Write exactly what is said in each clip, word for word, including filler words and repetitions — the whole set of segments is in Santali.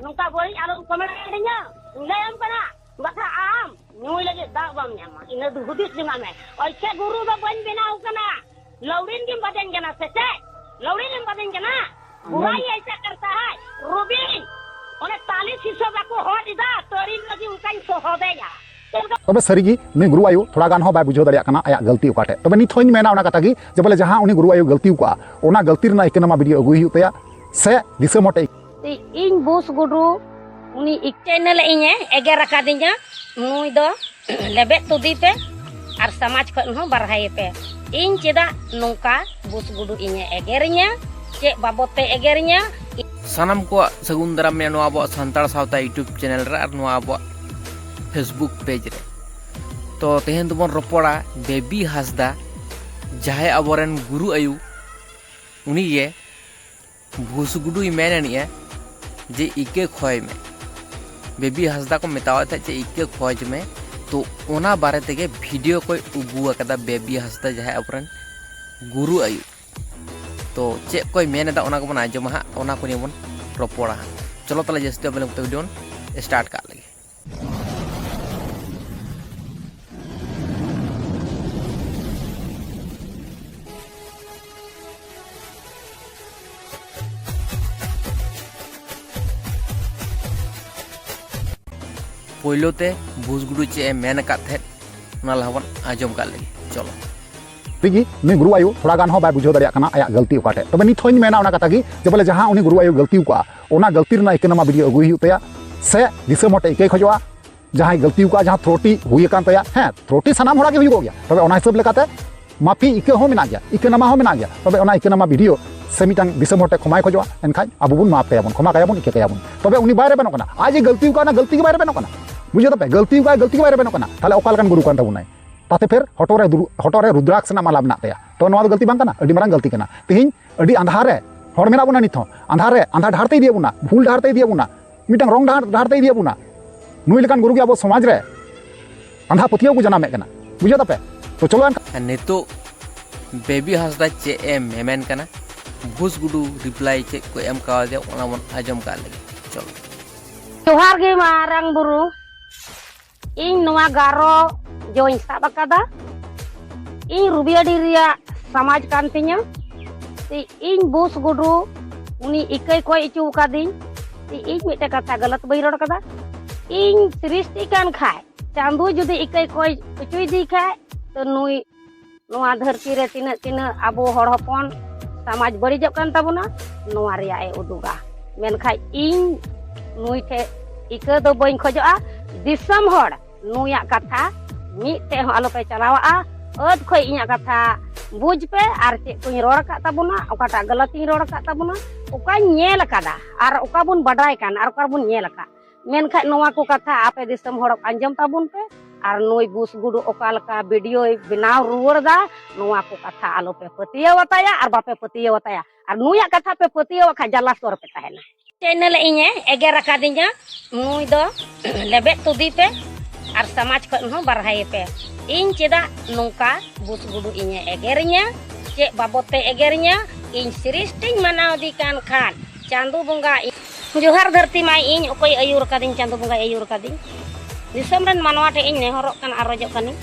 ᱱᱚᱝᱠᱟ ᱵᱟᱹᱲᱤᱡ ᱟᱞᱚᱢ ᱠᱚᱢᱮᱱᱴ ᱟᱹᱧᱟ᱾ ᱤᱧ ᱞᱟᱹᱭᱟᱢ ᱠᱟᱱᱟ, ᱵᱟᱠᱷᱟᱱ ᱟᱢ ᱧᱩᱭ ᱞᱟᱹᱜᱤᱫ ᱫᱟᱜ ᱵᱟᱢ ᱧᱟᱢᱟ᱾ ᱤᱱᱟᱹ ᱫᱚ ᱦᱩᱫᱤᱥ ᱡᱚᱝᱟᱜ ᱢᱮ᱾ ᱚᱭᱥᱮ ᱜᱩᱨᱩ ᱫᱚ ᱵᱟᱹᱧ ᱵᱮᱱᱟᱣ ᱠᱟᱱᱟ᱾ ᱞᱟᱹᱣᱲᱤᱱ ᱜᱮᱢ ᱵᱟᱫᱮᱧ ᱠᱟᱱᱟ ᱥᱮ ᱪᱮᱫ? ᱞᱟᱹᱣᱲᱤᱱ ᱮᱢ ᱵᱟᱫᱮᱧ ᱠᱟᱱᱟ? ᱵᱩᱨᱟᱭ ᱟᱭᱥᱟ ᱠᱟᱨᱛᱟ ᱦᱟᱭ᱾ ᱨᱩᱵᱤᱱ, ᱚᱱᱮ ᱛᱟᱞᱤᱥ ᱦᱤᱥᱟᱹᱵ ᱵᱟᱠᱚ ᱦᱚᱫ ᱮᱫᱟ, ᱛᱟᱹᱨᱤ ᱞᱟᱹᱜᱤᱫ ᱚᱱᱠᱟᱧ ᱥᱚᱦᱚᱫᱮᱭᱟ᱾ ᱛᱚᱵᱮ ᱥᱟᱹᱨᱤᱜᱮ ᱱᱩᱭ ᱜᱩᱨᱩ ᱟᱭᱳ ᱛᱷᱚᱲᱟ ᱜᱟᱱ ᱦᱚᱸ ᱵᱟᱭ ᱵᱩᱡᱷᱟᱹᱣ ᱫᱟᱲᱮᱭᱟᱜ ᱠᱟᱱᱟ ᱟᱭᱟᱜ ᱜᱟᱹᱞᱛᱤ ᱚᱠᱟᱴᱷᱮᱡ᱾ ᱛᱚᱵᱮ ᱱᱤᱛ ᱦᱚᱸᱧ ᱢᱮᱱᱟ ᱚᱱᱟ ᱠᱟᱛᱷᱟ ᱜᱮ ᱡᱮ ᱵᱚᱞᱮ ᱡᱟᱦᱟᱸ ᱩᱱᱤ ᱜᱩᱨᱩ ᱟᱭᱳ ᱜᱟᱹᱞᱛᱤ ᱟᱠᱟᱫᱼᱟ, ᱚᱱᱟ ᱜᱟᱹᱞᱛᱤ ᱨᱮᱱᱟᱜ ᱤᱠᱟᱹ ᱱᱟᱢᱟ ᱵᱷᱤᱰᱤᱭᱳ ᱟᱹᱜᱩᱭ ᱦᱩᱭᱩᱜ ᱛᱟᱭᱟ, ᱥᱮ ᱫᱤᱥᱚᱢ ᱦᱚᱲ ᱴᱷᱮᱡ ᱤᱧ ᱵᱩᱥ ᱜᱩᱰᱩ, ᱩᱱᱤ ᱤᱧ ᱪᱮᱱᱮᱞ ᱤᱧᱮ ᱮᱜᱮᱨ ᱟᱠᱟᱫᱤᱧᱟ᱾ ᱱᱩᱭ ᱫᱚ ᱞᱮᱵᱮᱫ ᱛᱩᱫᱤ ᱯᱮ ᱟᱨ ᱥᱚᱢᱟᱡᱽ ᱠᱷᱚᱱ ᱦᱚᱸ ᱵᱟᱨᱦᱟᱭᱮ ᱯᱮ᱾ ᱤᱧ ᱪᱮᱫᱟᱜ ᱱᱚᱝᱠᱟ ᱵᱩᱥ ᱜᱩᱰᱩ ᱤᱧᱮ ᱮᱜᱮᱨᱤᱧᱟ? ᱪᱮᱫ ᱵᱟᱵᱚᱛ ᱛᱮ ᱮᱜᱮᱨᱤᱧᱟ? ᱥᱟᱱᱟᱢ ᱠᱚᱣᱟᱜ ᱥᱟᱹᱜᱩᱱ ᱫᱟᱨᱟᱢ ᱢᱮ ᱱᱚᱣᱟ ᱟᱵᱚᱣᱟᱜ ᱥᱟᱱᱛᱟᱲ ᱥᱟᱶᱛᱟ YouTube ᱪᱮᱱᱮᱞ ᱨᱮ ᱟᱨ ᱱᱚᱣᱟ ᱟᱵᱚᱣᱟᱜ Facebook ᱯᱮᱡᱽ ᱨᱮ᱾ ᱛᱚ ᱛᱮᱦᱮᱧ ᱫᱚᱵᱚᱱ ᱨᱚᱯᱚᱲᱟ ᱵᱮᱵᱤ ᱦᱟᱸᱥᱫᱟ, ᱡᱟᱦᱟᱸᱭ ᱟᱵᱚᱨᱮᱱ ᱜᱩᱨᱩ ᱟᱭᱳ, ᱩᱱᱤᱜᱮ ᱵᱷᱩᱥ ᱜᱩᱰᱩᱭ ᱢᱮᱱ ᱟᱹᱱᱤᱡᱼᱟ ᱡᱮ ᱤᱠᱟᱹ ᱠᱷᱚᱭ ᱢᱮ᱾ ᱵᱮᱵᱤ ᱦᱟᱸᱥᱫᱟ ᱠᱚ ᱢᱮᱛᱟᱣᱟᱫ ᱛᱟᱦᱮᱸᱫ ᱡᱮ ᱤᱠᱟᱹ ᱠᱷᱚᱡᱽ ᱢᱮ, ᱛᱚ ᱚᱱᱟ ᱵᱟᱨᱮ ᱛᱮᱜᱮ ᱵᱷᱤᱰᱤᱭᱳ ᱠᱚᱭ ᱩᱜᱩ ᱟᱠᱟᱫᱟ ᱵᱮᱵᱤ ᱦᱟᱸᱥᱫᱟ, ᱡᱟᱦᱟᱸᱭ ᱟᱵᱚᱨᱮᱱ ᱜᱩᱨᱩ ᱟᱭᱳ᱾ ᱛᱚ ᱪᱮᱫ ᱠᱚᱭ ᱢᱮᱱ ᱮᱫᱟ ᱚᱱᱟ ᱠᱚᱵᱚᱱ ᱟᱸᱡᱚᱢᱟ ᱦᱟᱸᱜ, ᱚᱱᱟ ᱠᱚ ᱱᱤᱭᱮ ᱵᱚᱱ ᱨᱚᱯᱚᱲᱟ ᱦᱟᱸᱜ᱾ ᱪᱚᱞᱚ ᱛᱟᱦᱞᱮ ᱡᱟᱹᱥᱛᱤ ᱵᱟᱵᱚᱱ ᱵᱷᱤᱰᱤᱭᱳ ᱵᱚᱱ ᱥᱴᱟᱨᱴ ᱠᱟᱜ ᱞᱮᱜᱮ᱾ ᱯᱳᱭᱞᱳ ᱛᱮ ᱵᱷᱩᱥ ᱜᱩᱰᱩ ᱪᱮᱫ ᱮ ᱢᱮᱱ ᱟᱠᱟᱫ ᱛᱟᱦᱮᱸᱫ, ᱚᱱᱟ ᱞᱟᱦᱟ ᱵᱚᱱ ᱟᱸᱡᱚᱢ ᱠᱟᱜ ᱞᱮᱜᱮ᱾ ᱪᱚᱞᱚ᱾ ᱴᱷᱤᱠ ᱜᱮ, ᱱᱩᱭ ᱜᱩᱨᱩ ᱟᱭᱳ ᱛᱷᱚᱲᱟ ᱜᱟᱱ ᱦᱚᱸ ᱵᱟᱭ ᱵᱩᱡᱷᱟᱹᱣ ᱫᱟᱲᱮᱭᱟᱜ ᱠᱟᱱᱟ ᱟᱭᱟᱜ ᱜᱟᱹᱞᱛᱤ ᱚᱠᱟ ᱴᱷᱮᱡ᱾ ᱛᱚᱵᱮ ᱱᱤᱛ ᱦᱚᱸᱧ ᱢᱮᱱᱟ ᱚᱱᱟ ᱠᱟᱛᱷᱟ ᱜᱮ ᱡᱮ ᱵᱚᱞᱮ ᱡᱟᱦᱟᱸ ᱩᱱᱤ ᱜᱩᱨᱩ ᱟᱭᱳ ᱜᱟᱹᱞᱛᱤ ᱟᱠᱟᱫᱼᱟ, ᱚᱱᱟ ᱜᱟᱹᱞᱛᱤ ᱨᱮᱱᱟᱜ ᱤᱠᱟᱹ ᱱᱟᱢᱟ ᱵᱷᱤᱰᱤᱭᱳ ᱟᱹᱜᱩᱭ ᱦᱩᱭᱩᱜ ᱛᱟᱭᱟ, ᱥᱮ ᱫᱤᱥᱚᱢ ᱦᱚᱲ ᱴᱷᱮᱡ ᱤᱠᱟᱹᱭ ᱠᱷᱚᱡᱚᱜᱼᱟ᱾ ᱡᱟᱦᱟᱸᱭ ᱜᱟᱹᱞᱛᱤ ᱟᱠᱟᱫ, ᱡᱟᱦᱟᱸ ᱛᱨᱩᱴᱤ ᱦᱩᱭ ᱟᱠᱟᱱ ᱛᱟᱭᱟ, ᱦᱮᱸ, ᱛᱨᱩᱴᱤ ᱥᱟᱱᱟᱢ ᱦᱚᱲᱟᱜ ᱜᱮ ᱦᱩᱭᱩᱜᱚᱜ ᱜᱮᱭᱟ, ᱛᱚᱵᱮ ᱚᱱᱟ ᱦᱤᱥᱟᱹᱵ ᱞᱮᱠᱟᱛᱮ ᱢᱟᱯᱷᱤ ᱤᱠᱟᱹ ᱦᱚᱸ ᱢᱮᱱᱟᱜ ᱜᱮᱭᱟ, ᱤᱠᱟᱹ ᱱᱟᱢᱟ ᱦᱚᱸ ᱢᱮᱱᱟᱜ ᱜᱮᱭᱟ᱾ ᱛᱚᱵᱮ ᱚᱱᱟ ᱤᱠᱟᱹ ᱱᱟᱢᱟ ᱵᱷᱤᱰᱤᱭᱳ ᱥᱮ ᱢᱤᱫᱴᱟᱝ ᱫᱤᱥᱚᱢ ᱦᱚᱲ ᱴᱷᱮᱱ ᱠᱷᱚᱢᱟᱭ ᱠᱷᱚᱡᱚᱜᱼᱟ, ᱮᱱᱠᱷᱟᱱ ᱟᱵᱚ ᱵᱚᱱ ᱢᱟᱯ ᱠᱟᱭᱟ ᱵᱚᱱ, ᱠᱷᱚᱢᱟ ᱠᱟᱭᱟ ᱵᱚᱱ, ᱤᱠᱟᱹ ᱠᱟᱭᱟ ᱵᱚᱱ᱾ ᱛᱚᱵᱮ ᱩᱱᱤ ᱵᱟᱭ ᱨᱮᱵᱮᱱᱚᱜ ᱠᱟᱱᱟ, ᱟᱡ ᱮ ᱜᱟᱹᱞᱛᱤ ᱟᱠᱟᱫ, ᱚᱱᱟ ᱜᱟᱹᱞᱛᱤ ᱜᱮ ᱵᱟᱭ ᱨᱮᱵᱮᱱᱚᱜ ᱠᱟᱱᱟ᱾ ᱵᱩᱡᱷᱟᱹᱣ ᱫᱟᱯᱮ, ᱜᱟᱹᱞᱛᱤ ᱟᱠᱟᱫ, ᱜᱟᱹᱞᱛᱤ ᱜᱮ ᱵᱟᱭ ᱨᱮᱵᱮᱱᱚᱜ ᱠᱟᱱᱟ, ᱛᱟᱦᱞᱮ ᱚᱠᱟ ᱞᱮᱠᱟᱱ ᱜᱩᱨᱩ ᱠᱟᱱ ᱛᱟᱵᱚᱱᱟᱭ? ᱛᱟᱛᱮ ᱯᱷᱮᱨ ᱦᱚᱴᱚᱜ ᱨᱮ ᱫᱩᱨᱩ-, ᱦᱚᱴᱚᱜ ᱨᱮ ᱨᱩᱫᱽᱨᱟᱠᱥ ᱨᱮᱱᱟᱜ ᱢᱟᱞᱟ ᱢᱮᱱᱟᱜ ᱛᱟᱭᱟ, ᱛᱚ ᱱᱚᱣᱟ ᱫᱚ ᱜᱟᱹᱞᱛᱤ ᱵᱟᱝ ᱠᱟᱱᱟ? ᱟᱹᱰᱤ ᱢᱟᱨᱟᱝ ᱜᱟᱹᱞᱛᱤ ᱠᱟᱱᱟ᱾ ᱛᱮᱦᱮᱧ ᱟᱹᱰᱤ ᱟᱸᱫᱷᱟᱨ ᱨᱮ ᱦᱚᱲ ᱢᱮᱱᱟᱜ ᱵᱚᱱᱟ, ᱱᱤᱛ ᱦᱚᱸ ᱟᱸᱫᱷᱟᱨ ᱨᱮ, ᱟᱸᱫᱷᱟ ᱰᱟᱦᱟᱨ ᱛᱮ ᱤᱫᱤᱭᱮᱫ ᱵᱚᱱᱟ, ᱵᱷᱩᱞ ᱰᱟᱦᱟᱨ ᱛᱮ ᱤᱫᱤᱭᱮᱫ ᱵᱚᱱᱟ, ᱢᱤᱫᱴᱟᱝ ᱨᱚᱝ ᱰᱟᱦᱟᱨ, ᱰᱟᱦᱟᱨ ᱛᱮ ᱤᱫᱤᱭᱮᱫ ᱵᱚᱱᱟ᱾ ᱱᱩᱭ ᱞᱮᱠᱟᱱ ᱜᱩᱨᱩ ᱜᱮ ᱟᱵᱚ ᱥᱚᱢᱟᱡᱽ ᱨᱮ ᱟᱸᱫᱷᱟ ᱯᱟᱹᱛᱭᱟᱹᱣ ᱠᱚ ᱡᱟᱱᱟᱢᱮᱫ ᱠᱟᱱᱟ᱾ ᱵᱩᱡᱷᱟᱹᱣ ᱫᱟᱯᱮ? ᱛᱚ ᱪᱚᱞᱚ ᱮᱱᱠᱷᱟᱱ᱾ ᱟᱨ ᱱᱤᱛᱚᱜ ᱵᱮᱵᱤ ᱦᱟᱸᱥᱫᱟ ᱪᱮᱫ ᱮ ᱢᱮᱢᱮᱱ ᱠᱟᱱᱟ, ᱵᱷᱩᱥ ᱜᱩᱰᱩ ᱨᱤᱯᱞᱟᱭ ᱪᱮᱫ ᱠᱚ ᱮᱢ ᱠᱟᱣᱫᱮᱭᱟ, ᱚᱱᱟ ᱵᱚᱱ ᱟᱸᱡᱚᱢ ᱠᱟᱜ ᱞᱮᱜᱮ᱾ ᱪᱚᱞᱚ᱾ ᱡᱚᱦᱟᱨ ᱜᱮ ᱢᱟᱨᱟᱝ ᱵᱩᱨᱩ᱾ ᱤᱧ ᱱᱚᱣᱟ ᱜᱟᱨᱚ ᱡᱚᱧ ᱥᱟᱵ ᱟᱠᱟᱫᱟ᱾ ᱤᱧ ᱨᱩᱵᱤᱭᱟᱰᱤ ᱨᱮᱭᱟᱜ ᱥᱚᱢᱟᱡᱽ ᱠᱟᱱ ᱛᱤᱧᱟᱹ᱾ ᱛᱮ ᱤᱧ ᱵᱩᱥ ᱜᱩᱰᱩ ᱩᱱᱤ ᱤᱠᱟᱹᱭ ᱠᱚᱭ ᱦᱚᱪᱚ ᱟᱠᱟᱫᱤᱧ᱾ ᱛᱮ ᱤᱧ ᱢᱤᱫᱴᱮᱱ ᱠᱟᱛᱷᱟ ᱜᱟᱞᱟᱛ ᱵᱟᱹᱧ ᱨᱚᱲ ᱠᱟᱫᱟ᱾ ᱤᱧ ᱥᱨᱤᱥᱴᱤ ᱠᱟᱱ ᱠᱷᱟᱡ ᱪᱟᱸᱫᱚ ᱡᱩᱫᱤ ᱤᱠᱟᱹᱭ ᱠᱚᱭ ᱦᱚᱪᱚᱭᱮᱫᱤᱧ ᱠᱷᱟᱡ, ᱛᱚ ᱱᱩᱭ ᱱᱚᱣᱟ ᱫᱷᱟᱹᱨᱛᱤ ᱨᱮ ᱛᱤᱱᱟᱹᱜ ᱛᱤᱱᱟᱹᱜ ᱟᱵᱚ ᱦᱚᱲ ᱦᱚᱯᱚᱱ ᱥᱚᱢᱟᱡᱽ ᱵᱟᱹᱲᱤᱡᱚᱜ ᱠᱟᱱ ᱛᱟᱵᱚᱱᱟ, ᱱᱚᱣᱟ ᱨᱮᱭᱟᱜ ᱮ ᱩᱫᱩᱜᱟ᱾ ᱢᱮᱱᱠᱷᱟᱡ ᱤᱧ ᱱᱩᱭ ᱴᱷᱮᱡ ᱤᱠᱟᱹ ᱫᱚ ᱵᱟᱹᱧ ᱠᱷᱚᱡᱚᱜᱼᱟ᱾ ᱫᱤᱥᱚᱢ ᱦᱚᱲ ᱱᱩᱭᱟᱜ ᱠᱟᱛᱷᱟ ᱢᱤᱫ ᱴᱷᱮᱡ ᱦᱚᱸ ᱟᱞᱚᱯᱮ ᱪᱟᱞᱟᱣᱟᱜᱼᱟ᱾ ᱟᱹᱫ ᱠᱷᱚᱡ ᱤᱧᱟᱹᱜ ᱠᱟᱛᱷᱟ ᱵᱩᱡᱽ ᱯᱮ ᱟᱨ ᱪᱮᱫ ᱠᱚᱧ ᱨᱚᱲ ᱟᱠᱟᱫ ᱛᱟᱵᱚᱱᱟ, ᱚᱠᱟᱴᱟᱜ ᱜᱟᱞᱟᱛ ᱤᱧ ᱨᱚᱲ ᱟᱠᱟᱫ ᱛᱟᱵᱚᱱᱟ, ᱚᱠᱟᱧ ᱧᱮᱞ ᱟᱠᱟᱫᱟ ᱟᱨ ᱚᱠᱟ ᱵᱚᱱ ᱵᱟᱰᱟᱭ ᱠᱟᱱ ᱟᱨ ᱚᱠᱟ ᱵᱚᱱ ᱧᱮᱞ ᱟᱠᱟᱫ᱾ ᱢᱮᱱᱠᱷᱟᱡ ᱱᱚᱣᱟ ᱠᱚ ᱠᱟᱛᱷᱟ ᱟᱯᱮ ᱫᱤᱥᱚᱢ ᱦᱚᱲ ᱟᱸᱡᱚᱢ ᱛᱟᱵᱚᱱ ᱯᱮ᱾ ᱟᱨ ᱱᱩᱭ ᱵᱩᱥ ᱜᱩᱰᱩ ᱚᱠᱟ ᱞᱮᱠᱟ ᱵᱷᱤᱰᱤᱭᱳᱭ ᱵᱮᱱᱟᱣ ᱨᱩᱣᱟᱹᱲ ᱫᱟ, ᱱᱚᱣᱟ ᱠᱚ ᱠᱟᱛᱷᱟ ᱟᱞᱚ ᱯᱮ ᱯᱟᱹᱛᱭᱟᱹᱣ ᱟᱛᱟᱭᱟ ᱟᱨ ᱵᱟᱯᱮ ᱯᱟᱹᱛᱭᱟᱹᱣ ᱟᱛᱟᱭᱟ᱾ ᱟᱨ ᱱᱩᱭᱟᱜ ᱠᱟᱛᱷᱟ ᱯᱮ ᱯᱟᱹᱛᱭᱟᱹᱣ ᱠᱷᱟᱡ ᱡᱟᱞᱟ ᱥᱚᱨ ᱯᱮ ᱛᱟᱦᱮᱱᱟ᱾ ᱪᱮᱱᱮᱞ ᱤᱧᱮ ᱮᱜᱮᱨ ᱟᱠᱟᱫᱤᱧᱟ, ᱱᱩᱭ ᱫᱚ ᱞᱮᱵᱮᱫ ᱛᱩᱫᱤ ᱯᱮ ᱟᱨ ᱥᱚᱢᱟᱡᱽ ᱠᱷᱚᱱ ᱦᱚᱸ ᱵᱟᱨᱦᱟᱭᱮ ᱯᱮ᱾ ᱤᱧ ᱪᱮᱫᱟᱜ ᱱᱚᱝᱠᱟ ᱵᱩᱥ ᱜᱩᱰᱩ ᱤᱧᱮ ᱮᱜᱮᱨᱤᱧᱟ? ᱪᱮᱫ ᱵᱟᱵᱚᱛ ᱛᱮ ᱮᱜᱮᱨᱤᱧᱟ? ᱤᱧ ᱥᱨᱤᱥᱴᱤᱧ ᱢᱟᱱᱟᱣ ᱫᱤ ᱠᱟᱱ ᱠᱷᱟᱱ ᱪᱟᱸᱫᱚ ᱵᱚᱸᱜᱟ ᱤᱧ ᱡᱚᱦᱟᱨ ᱫᱷᱟᱹᱨᱛᱤ ᱢᱟᱭ ᱤᱧ ᱚᱠᱚᱭ ᱟᱹᱭᱩᱨ ᱠᱟᱫᱤᱧ, ᱪᱟᱸᱫᱚ ᱵᱚᱸᱜᱟᱭ ᱟᱹᱭᱩᱨ ᱠᱟᱫᱤᱧ᱾ ᱫᱤᱥᱚᱢ ᱨᱮᱱ ᱢᱟᱱᱣᱟ ᱴᱷᱮᱱ ᱤᱧ ᱱᱮᱦᱚᱨᱚᱜ ᱠᱟᱱ ᱟᱨ ᱨᱚᱡᱚᱜ ᱠᱟᱹᱱᱟᱹᱧ,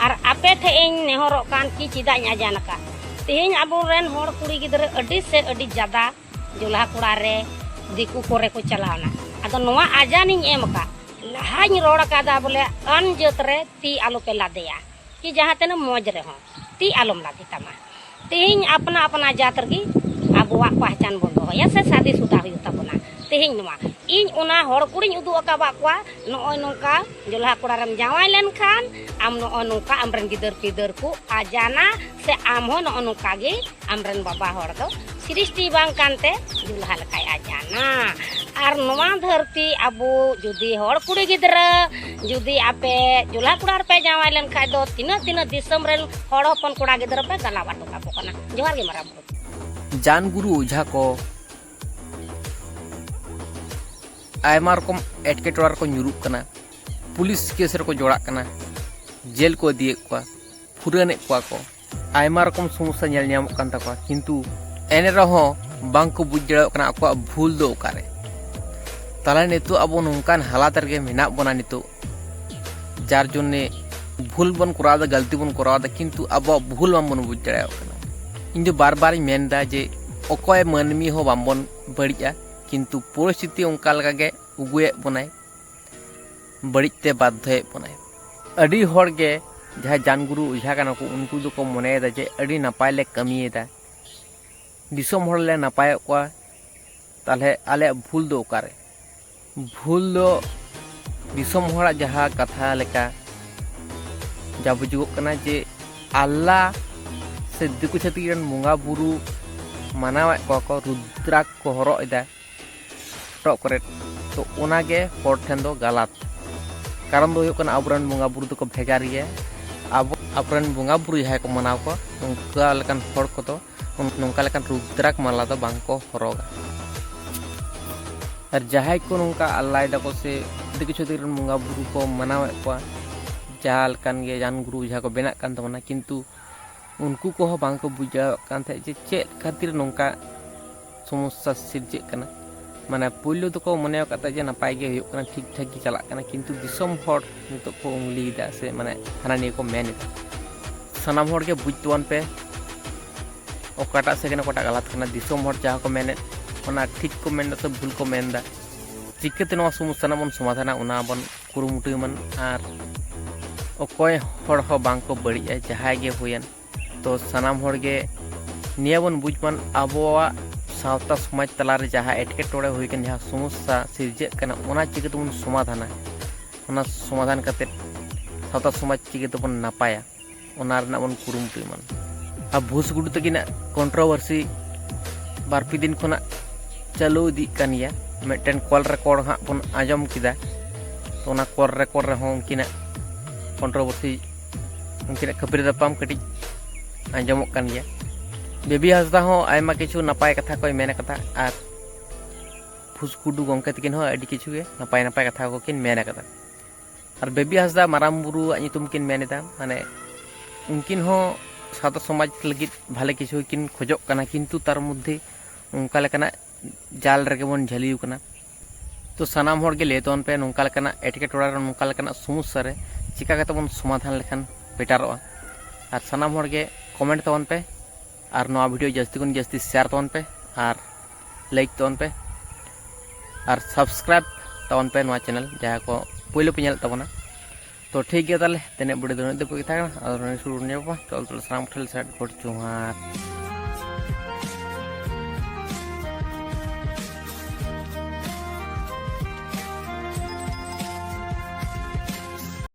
ᱟᱨ ᱟᱯᱮ ᱴᱷᱮᱱ ᱤᱧ ᱱᱮᱦᱚᱨᱚᱜ ᱠᱟᱱ ᱠᱤ ᱪᱮᱫᱟᱜ ᱤᱧ ᱟᱡᱟᱱ ᱟᱠᱟᱫ? ᱛᱮᱦᱮᱧ ᱟᱵᱚᱨᱮᱱ ᱦᱚᱲ ᱠᱩᱲᱤ ᱜᱤᱫᱽᱨᱟᱹ ᱟᱹᱰᱤ ᱥᱮ ᱟᱹᱰᱤ ᱡᱟᱫᱟ ᱡᱚᱞᱦᱟ ᱠᱚᱲᱟ ᱨᱮ, ᱫᱤᱠᱩ ᱠᱚᱨᱮ ᱠᱚ ᱪᱟᱞᱟᱣᱱᱟ᱾ ᱟᱫᱚ ᱱᱚᱣᱟ ᱟᱡᱟᱱᱤᱧ ᱮᱢ ᱟᱠᱟᱫ, ᱞᱟᱦᱟᱧ ᱨᱚᱲ ᱟᱠᱟᱫᱟ ᱵᱚᱞᱮ ᱟᱹᱱ ᱡᱟᱹᱛ ᱨᱮ ᱛᱤ ᱟᱞᱚᱯᱮ ᱞᱟᱫᱮᱭᱟ, ᱠᱤ ᱡᱟᱦᱟᱸ ᱛᱤᱱᱟᱹᱜ ᱢᱚᱡᱽ ᱨᱮᱦᱚᱸ ᱛᱤ ᱟᱞᱚᱢ ᱞᱟᱫᱮ ᱛᱟᱢᱟ᱾ ᱛᱮᱦᱮᱧ ᱟᱯᱱᱟ ᱟᱯᱱᱟ ᱡᱟᱹᱛ ᱨᱮᱜᱮ ᱟᱵᱚᱣᱟᱜ ᱯᱟᱦᱪᱟᱱ ᱵᱚᱱ ᱫᱚᱦᱚᱭᱟ ᱥᱮ ᱥᱟᱫᱤ ᱥᱩᱫᱟ ᱦᱩᱭᱩᱜ ᱛᱟᱵᱚᱱᱟ᱾ ᱛᱮᱦᱮᱧ ᱱᱚᱣᱟ ᱤᱧ ᱚᱱᱟ ᱦᱚᱲ ᱠᱩᱲᱤᱧ ᱩᱫᱩᱜ ᱟᱠᱟᱫ ᱠᱚᱣᱟ, ᱱᱚᱜᱼᱚᱭ ᱱᱚᱝᱠᱟ ᱡᱚᱞᱦᱟ ᱠᱚᱲᱟ ᱨᱮᱢ ᱡᱟᱶᱟᱭ ᱞᱮᱱᱠᱷᱟᱱ ᱟᱢ ᱱᱚᱜᱼᱚᱭ ᱱᱚᱝᱠᱟ ᱟᱢᱨᱮᱱ ᱜᱤᱫᱟᱹᱨ ᱯᱤᱫᱟᱹᱨ ᱠᱚ ᱟᱡᱟᱱᱟ, ᱥᱮ ᱟᱢ ᱦᱚᱸ ᱱᱚᱜᱼᱚ ᱱᱚᱝᱠᱟ ᱜᱮ ᱟᱢᱨᱮᱱ ᱵᱟᱵᱟ ᱦᱚᱲ ᱫᱚ ᱥᱨᱤᱥᱴᱤ ᱵᱟᱝ ᱠᱟᱱᱛᱮ ᱡᱚᱞᱦᱟ ᱞᱮᱠᱟᱭ ᱟᱡᱟᱱᱟ᱾ ᱟᱨ ᱱᱚᱣᱟ ᱫᱷᱟᱹᱨᱛᱤ ᱟᱵᱚ ᱡᱩᱫᱤ ᱦᱚᱲ ᱠᱩᱲᱤ ᱜᱤᱫᱽᱨᱟᱹ ᱡᱩᱫᱤ ᱟᱯᱮ ᱡᱚᱞᱦᱟ ᱠᱚᱲᱟ ᱨᱮᱯᱮ ᱡᱟᱶᱟᱭ ᱞᱮᱱᱠᱷᱟᱡ ᱫᱚ ᱛᱤᱱᱟᱹᱜ ᱛᱤᱱᱟᱹᱜ ᱫᱤᱥᱚᱢ ᱨᱮᱱ ᱦᱚᱲ ᱦᱚᱯᱚᱱ ᱠᱚᱲᱟ ᱜᱤᱫᱽᱨᱟᱹ ᱯᱮ ᱜᱟᱞᱟᱣ ᱟᱴᱚ ᱠᱟᱠᱚ ᱠᱟᱱᱟ᱾ ᱡᱚᱦᱟᱨ ᱜᱮ ᱢᱟᱨᱟᱝ ᱵᱩᱨᱩ᱾ ᱡᱟᱱ ᱜᱩᱨᱩ ᱚᱡᱷᱟ ᱠᱚ ᱟᱭᱢᱟ ᱨᱚᱠᱚᱢ ᱮᱴᱠᱮᱴᱚᱬᱮ ᱨᱮᱠᱚ ᱧᱩᱨᱩᱜ ᱠᱟᱱᱟ, ᱯᱩᱞᱤᱥ ᱠᱮᱥ ᱨᱮᱠᱚ ᱡᱚᱲᱟᱜ ᱠᱟᱱᱟ, ᱡᱮᱞ ᱠᱚ ᱤᱫᱤᱭᱮᱫ ᱠᱚᱣᱟ, ᱯᱷᱩᱨᱟᱹᱱᱮᱫ ᱠᱚᱣᱟ ᱠᱚ, ᱟᱭᱢᱟ ᱨᱚᱠᱚᱢ ᱥᱚᱢᱚᱥᱥᱟ ᱧᱮᱞ ᱧᱟᱢᱚᱜ ᱠᱟᱱ ᱛᱟᱠᱚᱣᱟ, ᱠᱤᱱᱛᱩ ᱮᱱ ᱨᱮᱦᱚᱸ ᱵᱟᱝ ᱠᱚ ᱵᱩᱡᱽ ᱫᱟᱲᱮᱭᱟᱜ ᱠᱟᱱᱟ ᱟᱠᱚᱣᱟᱜ ᱵᱷᱩᱞ ᱫᱚ ᱚᱠᱟᱨᱮ᱾ ᱛᱟᱦᱚᱞᱮ ᱱᱤᱛᱚᱜ ᱟᱵᱚ ᱱᱚᱝᱠᱟᱱ ᱦᱟᱞᱟᱛ ᱨᱮᱜᱮ ᱢᱮᱱᱟᱜ ᱵᱚᱱᱟ ᱱᱤᱛᱚᱜ, ᱡᱟᱨ ᱡᱚᱱᱱᱮ ᱵᱷᱩᱞ ᱵᱚᱱ ᱠᱚᱨᱟᱣ ᱮᱫᱟ, ᱜᱟᱹᱞᱛᱤ ᱵᱚᱱ ᱠᱚᱨᱟᱣ ᱮᱫᱟ, ᱠᱤᱱᱛᱩ ᱟᱵᱚᱣᱟᱜ ᱵᱷᱩᱞ ᱵᱟᱝ ᱵᱚᱱ ᱵᱩᱡᱽ ᱫᱟᱲᱮᱭᱟᱜ ᱠᱟᱱᱟ᱾ ᱤᱧ ᱫᱚ ᱵᱟᱨ ᱵᱟᱨᱤᱧ ᱢᱮᱱ ᱮᱫᱟ ᱡᱮ ᱚᱠᱚᱭ ᱢᱟᱹᱱᱢᱤ ᱦᱚᱸ ᱵᱟᱝ ᱵᱚᱱ ᱵᱟᱹᱲᱤᱡᱼᱟ, ᱠᱤᱱᱛᱩ ᱯᱚᱨᱤᱥᱛᱷᱤᱛᱤ ᱚᱱᱠᱟ ᱞᱮᱠᱟ ᱜᱮ ᱟᱹᱜᱩᱭᱮᱫ ᱵᱚᱱᱟᱭ, ᱵᱟᱹᱲᱤᱡ ᱛᱮ ᱵᱟᱫᱽᱫᱷᱚᱭᱮᱫ ᱵᱚᱱᱟᱭ᱾ ᱟᱹᱰᱤ ᱦᱚᱲ ᱜᱮ ᱡᱟᱦᱟᱸᱭ ᱡᱟᱱᱜᱩᱨᱩ ᱚᱡᱷᱟ ᱠᱟᱱᱟ ᱠᱚ, ᱩᱱᱠᱩ ᱫᱚᱠᱚ ᱢᱚᱱᱮᱭᱮᱫᱟ ᱡᱮ ᱟᱹᱰᱤ ᱱᱟᱯᱟᱭ ᱞᱮ ᱠᱟᱹᱢᱤᱭᱮᱫᱟ, ᱫᱤᱥᱚᱢ ᱦᱚᱲ ᱞᱮ ᱱᱟᱯᱟᱭᱮᱫ ᱠᱚᱣᱟ, ᱛᱟᱦᱚᱞᱮ ᱟᱞᱮᱭᱟᱜ ᱵᱷᱩᱞ ᱫᱚ ᱚᱠᱟᱨᱮ? ᱵᱷᱩᱞ ᱫᱚ ᱫᱤᱥᱚᱢ ᱦᱚᱲᱟᱜ ᱡᱟᱦᱟᱸ ᱠᱟᱛᱷᱟ ᱞᱮᱠᱟ ᱡᱟ ᱵᱩᱡᱩᱜᱚᱜ ᱠᱟᱱᱟ ᱡᱮ ᱟᱞᱞᱟ ᱥᱮ ᱫᱤᱠᱩ ᱪᱷᱟᱹᱛᱤᱠ ᱨᱮᱱ ᱵᱚᱸᱜᱟ ᱵᱩᱨᱩ ᱢᱟᱱᱟᱣᱮᱫ ᱠᱚᱣᱟ ᱠᱚ, ᱨᱩᱫᱽᱨᱟᱠ ᱠᱚ ᱦᱚᱨᱚᱜ ᱮᱫᱟ ᱦᱚᱴᱚᱜ ᱠᱚᱨᱮ, ᱛᱚ ᱚᱱᱟᱜᱮ ᱦᱚᱲ ᱴᱷᱮᱱ ᱫᱚ ᱜᱟᱞᱟᱛ᱾ ᱠᱟᱨᱚᱱ ᱫᱚ ᱦᱩᱭᱩᱜ ᱠᱟᱱᱟ ᱟᱵᱚᱨᱮᱱ ᱵᱚᱸᱜᱟ ᱵᱩᱨᱩ ᱫᱚᱠᱚ ᱵᱷᱮᱜᱟᱨ ᱜᱮᱭᱟ᱾ ᱟᱵᱚ ᱟᱵᱚᱨᱮᱱ ᱵᱚᱸᱜᱟ ᱵᱩᱨᱩ ᱡᱟᱦᱟᱸᱭ ᱠᱚ ᱢᱟᱱᱟᱣ ᱠᱚᱣᱟ, ᱚᱱᱠᱟ ᱞᱮᱠᱟᱱ ᱦᱚᱲ ᱠᱚᱫᱚ ᱱᱚᱝᱠᱟ ᱞᱮᱠᱟᱱ ᱨᱩᱫᱽᱨᱟᱠ ᱢᱟᱞᱟ ᱫᱚ ᱵᱟᱝ ᱠᱚ ᱦᱚᱨᱚᱜᱟ᱾ ᱟᱨ ᱡᱟᱦᱟᱸᱭ ᱠᱚ ᱱᱚᱝᱠᱟ ᱟᱞᱞᱟᱭ ᱫᱟᱠᱚ ᱥᱮ ᱟᱹᱰᱤ ᱠᱤᱪᱷᱩ ᱫᱤᱱ ᱨᱮᱱ ᱵᱚᱸᱜᱟ ᱵᱩᱨᱩ ᱠᱚ ᱢᱟᱱᱟᱣᱮᱫ ᱠᱚᱣᱟ, ᱡᱟᱦᱟᱸ ᱞᱮᱠᱟᱱ ᱜᱮ ᱡᱟᱱ ᱜᱩᱨᱩ ᱚᱡᱷᱟ ᱠᱚ ᱵᱮᱱᱟᱜ ᱠᱟᱱ ᱛᱟᱵᱚᱱᱟ, ᱠᱤᱱᱛᱩ ᱩᱱᱠᱩ ᱠᱚᱦᱚᱸ ᱵᱟᱝ ᱠᱚ ᱵᱩᱡᱷᱟᱹᱣᱮᱫ ᱠᱟᱱ ᱛᱟᱦᱮᱸᱫ ᱡᱮ ᱪᱮᱫ ᱠᱷᱟᱹᱛᱤᱨ ᱱᱚᱝᱠᱟ ᱥᱚᱢᱚᱥᱥᱟ ᱥᱤᱨᱡᱟᱹᱜ ᱠᱟᱱᱟ᱾ ᱢᱟᱱᱮ ᱯᱳᱭᱞᱳ ᱫᱚᱠᱚ ᱢᱚᱱᱮ ᱟᱠᱟᱫ ᱛᱟᱦᱮᱸᱫ ᱡᱮ ᱱᱟᱯᱟᱭ ᱜᱮ ᱦᱩᱭᱩᱜ ᱠᱟᱱᱟ, ᱴᱷᱤᱠ ᱴᱷᱟᱠ ᱜᱮ ᱪᱟᱞᱟᱜ ᱠᱟᱱᱟ, ᱠᱤᱱᱛᱩ ᱫᱤᱥᱚᱢ ᱦᱚᱲ ᱱᱤᱛᱚᱜ ᱠᱚ ᱩᱝᱞᱤᱭᱮᱫᱟ ᱥᱮ ᱢᱟᱱᱮ ᱦᱟᱱᱟ ᱱᱤᱭᱟᱹ ᱠᱚ ᱢᱮᱱ ᱮᱫᱟ᱾ ᱥᱟᱱᱟᱢ ᱦᱚᱲ ᱜᱮ ᱵᱩᱡᱽ ᱛᱟᱵᱚᱱ ᱯᱮ, ᱚᱠᱟᱴᱟᱜ ᱥᱮᱠᱮᱱ ᱚᱠᱟᱴᱟᱜ ᱜᱟᱞᱟᱛ ᱠᱟᱱᱟ᱾ ᱫᱤᱥᱚᱢ ᱦᱚᱲ ᱡᱟᱦᱟᱸ ᱠᱚ ᱢᱮᱱᱮᱫ, ᱚᱱᱟ ᱴᱷᱤᱠ ᱠᱚ ᱢᱮᱱ ᱮᱫᱟ ᱥᱮ ᱵᱷᱩᱞ ᱠᱚ ᱢᱮᱱ ᱮᱫᱟ? ᱪᱤᱠᱟᱹᱛᱮ ᱱᱚᱣᱟ ᱥᱚᱢᱚᱥᱥᱟ ᱨᱮᱱᱟᱜ ᱵᱚᱱ ᱥᱚᱢᱟᱫᱷᱟᱱᱟ, ᱚᱱᱟ ᱵᱚᱱ ᱠᱩᱨᱩᱢᱩᱴᱩᱭ ᱢᱟ᱾ ᱟᱨ ᱚᱠᱚᱭ ᱦᱚᱲ ᱦᱚᱸ ᱵᱟᱝ ᱠᱚ ᱵᱟᱹᱲᱤᱡᱼᱟ, ᱡᱟᱦᱟᱸᱭ ᱜᱮ ᱦᱩᱭᱮᱱ, ᱛᱚ ᱥᱟᱱᱟᱢ ᱦᱚᱲ ᱜᱮ ᱱᱤᱭᱟᱹ ᱵᱚᱱ ᱵᱩᱡᱽ ᱢᱟ, ᱟᱵᱚᱣᱟᱜ ᱥᱟᱶᱛᱟ ᱥᱚᱢᱟᱡᱽ ᱛᱟᱞᱟᱨᱮ ᱡᱟᱦᱟᱸ ᱮᱴᱠᱮᱴᱚᱬᱮ ᱦᱩᱭ ᱟᱠᱟᱱ, ᱡᱟᱦᱟᱸ ᱥᱚᱢᱚᱥᱥᱟ ᱥᱤᱨᱡᱟᱹᱜ ᱠᱟᱱᱟ, ᱚᱱᱟ ᱪᱤᱠᱟᱹ ᱛᱮᱵᱚᱱ ᱥᱚᱢᱟᱫᱷᱟᱱᱟ, ᱚᱱᱟ ᱥᱚᱢᱟᱫᱷᱟᱱ ᱠᱟᱛᱮᱫ ᱥᱟᱶᱛᱟ ᱥᱚᱢᱟᱡᱽ ᱪᱤᱠᱟᱹ ᱛᱮᱵᱚᱱ ᱱᱟᱯᱟᱭᱟ, ᱚᱱᱟ ᱨᱮᱱᱟᱜ ᱵᱚᱱ ᱠᱩᱨᱩᱢᱩᱴᱩᱭ ᱢᱟ᱾ ᱟᱨ ᱵᱷᱩᱥ ᱜᱩᱰᱩ ᱛᱟᱹᱠᱤᱱᱟᱜ ᱠᱚᱱᱴᱨᱳᱵᱷᱟᱨᱥᱤ ᱵᱟᱨ ᱯᱮ ᱫᱤᱱ ᱠᱷᱚᱱᱟᱜ ᱪᱟᱹᱞᱩ ᱤᱫᱤᱜ ᱠᱟᱱ ᱜᱮᱭᱟ᱾ ᱢᱤᱫᱴᱮᱱ ᱠᱚᱞ ᱨᱮᱠᱚᱨᱰ ᱦᱟᱸᱜ ᱵᱚᱱ ᱟᱸᱡᱚᱢ ᱠᱮᱫᱟ, ᱛᱚ ᱚᱱᱟ ᱠᱚᱞ ᱨᱮᱠᱚᱨᱰ ᱨᱮᱦᱚᱸ ᱩᱱᱠᱤᱱᱟᱜ ᱠᱚᱱᱴᱨᱳᱵᱷᱟᱨᱥᱤ, ᱩᱱᱠᱤᱱᱟᱜ ᱠᱷᱟᱹᱯᱟᱹᱨᱤ ᱛᱟᱯᱟᱢ ᱠᱟᱹᱴᱤᱡ ᱟᱸᱡᱚᱢᱚᱜ ᱠᱟᱱ ᱜᱮᱭᱟ᱾ ᱵᱮᱵᱤ ᱦᱟᱸᱥᱫᱟ ᱦᱚᱸ ᱟᱭᱢᱟ ᱠᱤᱪᱷᱩ ᱱᱟᱯᱟᱭ ᱠᱟᱛᱷᱟ ᱠᱚᱭ ᱢᱮᱱ ᱟᱠᱟᱫᱟ, ᱟᱨ ᱵᱷᱩᱥ ᱜᱩᱰᱩ ᱜᱚᱢᱠᱮ ᱛᱟᱹᱠᱤᱱ ᱦᱚᱸ ᱟᱹᱰᱤ ᱠᱤᱪᱷᱩ ᱜᱮ ᱱᱟᱯᱟᱭ ᱱᱟᱯᱟᱭ ᱠᱟᱛᱷᱟ ᱠᱚᱠᱤᱱ ᱢᱮᱱ ᱟᱠᱟᱫᱟ᱾ ᱟᱨ ᱵᱮᱵᱤ ᱦᱟᱸᱥᱫᱟ ᱢᱟᱨᱟᱝ ᱵᱩᱨᱩᱣᱟᱜ ᱧᱩᱛᱩᱢ ᱠᱤᱱ ᱢᱮᱱ ᱮᱫᱟ, ᱢᱟᱱᱮ ᱩᱱᱠᱤᱱ ᱦᱚᱸ ᱥᱟᱶᱛᱟ ᱥᱚᱢᱟᱡᱽ ᱞᱟᱹᱜᱤᱫ ᱵᱷᱟᱞᱮ ᱠᱤᱪᱷᱩ ᱠᱤᱱ ᱠᱷᱚᱡᱚᱜ ᱠᱟᱱᱟ, ᱠᱤᱱᱛᱩ ᱛᱟᱨ ᱢᱚᱫᱽᱫᱷᱮ ᱚᱱᱠᱟ ᱞᱮᱠᱟᱱᱟᱜ ᱡᱟᱞ ᱨᱮᱜᱮ ᱵᱚᱱ ᱡᱷᱟᱹᱞᱤ ᱟᱠᱟᱱᱟ᱾ ᱛᱚ ᱥᱟᱱᱟᱢ ᱦᱚᱲ ᱜᱮ ᱞᱟᱹᱭ ᱛᱟᱵᱚᱱ ᱯᱮ, ᱱᱚᱝᱠᱟ ᱞᱮᱠᱟᱱᱟᱜ ᱮᱴᱠᱮᱴᱚᱬᱮ ᱨᱮ, ᱱᱚᱝᱠᱟ ᱞᱮᱠᱟᱱᱟᱜ ᱥᱚᱢᱚᱥᱥᱟ ᱨᱮ ᱪᱤᱠᱟ ᱠᱟᱛᱮ ᱵᱚᱱ ᱥᱚᱢᱟᱫᱷᱟᱱ ᱞᱮᱠᱷᱟᱱ ᱵᱮᱴᱟᱨᱚᱜᱼᱟ᱾ ᱟᱨ ᱥᱟᱱᱟᱢ ᱦᱚᱲ ᱜᱮ ᱠᱚᱢᱮᱱᱴ ᱛᱟᱵᱚᱱ ᱯᱮ, ᱟᱨ ᱱᱚᱣᱟ ᱵᱷᱤᱰᱤᱭᱳ ᱡᱟᱹᱥᱛᱤ ᱠᱷᱚᱱ ᱡᱟᱹᱥᱛᱤ ᱥᱮᱭᱟᱨ ᱛᱟᱵᱚᱱ ᱯᱮ, ᱟᱨ ᱞᱟᱭᱤᱠ ᱛᱟᱵᱚᱱ ᱯᱮ, ᱟᱨ ᱥᱟᱵᱥᱠᱨᱟᱭᱤᱵ ᱛᱟᱵᱚᱱ ᱯᱮ ᱱᱚᱣᱟ ᱪᱮᱱᱮᱞ, ᱡᱟᱦᱟᱸᱭ ᱠᱚ ᱯᱳᱭᱞᱳ ᱯᱮ ᱧᱮᱞᱮᱫ ᱛᱟᱵᱚᱱᱟ᱾ ᱛᱚ ᱴᱷᱤᱠ ᱜᱮᱭᱟ, ᱛᱟᱦᱚᱞᱮ ᱛᱮᱱᱮᱜ ᱵᱷᱤᱰᱤᱭᱳ ᱫᱚ ᱩᱱᱟᱹᱜ ᱫᱷᱟᱹᱵᱤᱡ ᱜᱮ ᱛᱟᱦᱮᱸ ᱠᱟᱱᱟ᱾ ᱟᱫᱚ ᱱᱤᱭᱟᱹ ᱥᱩᱨ ᱧᱮᱞ ᱯᱮ, ᱪᱚᱞ ᱛᱟᱦᱚᱞᱮ ᱥᱟᱱᱟᱢ ᱠᱚᱴᱷᱮᱱ ᱥᱮᱴ ᱜᱚᱰ ᱡᱚᱦᱟᱨ᱾